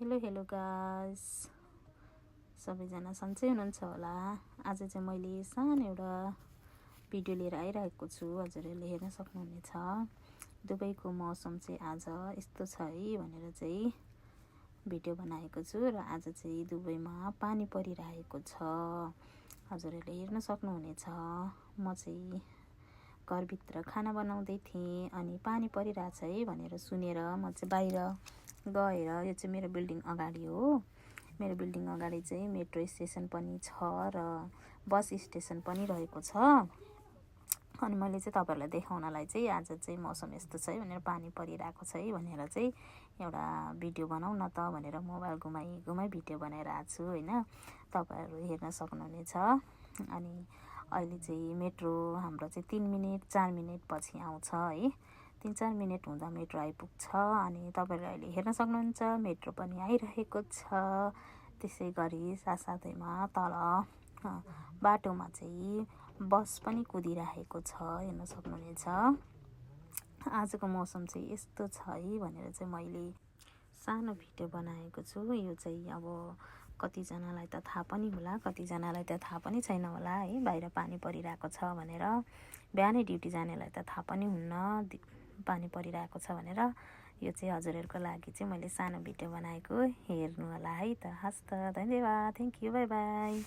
Hello guys, सबैजना सन्चै हुनुहुन्छ होला। आज चाहिँ मैले सानो एउटा भिडियो लिएर आइरहेको छु। हजुरहरूले हेर्न सक्नुहुनेछ। दुबईको मौसम चाहिँ आज यस्तो छ है भनेर चाहिँ भिडियो बनाएको छु। र आज चाहिँ दुबईमा पानी परिरहेको छ। हजुरहरूले हेर्न सक्नुहुनेछ। म चाहिँ घरभित्र खाना बनाउँदै थिएँ अनि पानी परिरहेछ है भनेर सुनेर म चाहिँ बाहिर गएर, यो चाहिँ मेरो बिल्डिङ अगाडि हो। मेरो बिल्डिङ अगाडि चाहिँ मेट्रो स्टेसन पनि छ र बस स्टेसन पनि रहेको छ। अनि मैले चाहिँ तपाईँहरूलाई देखाउनलाई चाहिँ आज चाहिँ मौसम यस्तो छ है भनेर, पानी परिरहेको छ है भनेर चाहिँ एउटा भिडियो बनाऊ न त भनेर मोबाइल घुमाइ भिडियो बनाएर आएको छु होइन। तपाईँहरू हेर्न सक्नुहुनेछ। अनि अहिले चाहिँ मेट्रो हाम्रो चाहिँ 3 मिनेट 4 मिनेट पछि आउँछ है। 3-4 मिनेट हुँदा मेट्रो आइपुग्छ। अनि तपाईँहरूले अहिले हेर्न सक्नुहुन्छ मेट्रो पनि आइरहेको छ। त्यसै गरी साथसाथैमा तल बाटोमा चाहिँ बस पनि कुदिरहेको छ, हेर्न सक्नुहुनेछ। आजको मौसम चाहिँ यस्तो छ है भनेर चाहिँ मैले सानो भिडियो बनाएको छु। यो चाहिँ अब कतिजनालाई त थाहा पनि होला, कतिजनालाई त थाहा पनि छैन होला है बाहिर पानी परिरहेको छ भनेर। बिहानै ड्युटी जानेलाई त थाहा पनि हुन्न पानी परिरहेको छ भनेर। यो चाहिँ हजुरहरूको लागि चाहिँ मैले सानो भिडियो बनाएको, हेर्नु होला है त। हस् त, धन्यवाद, थ्याङ्क यू, बाई बाई।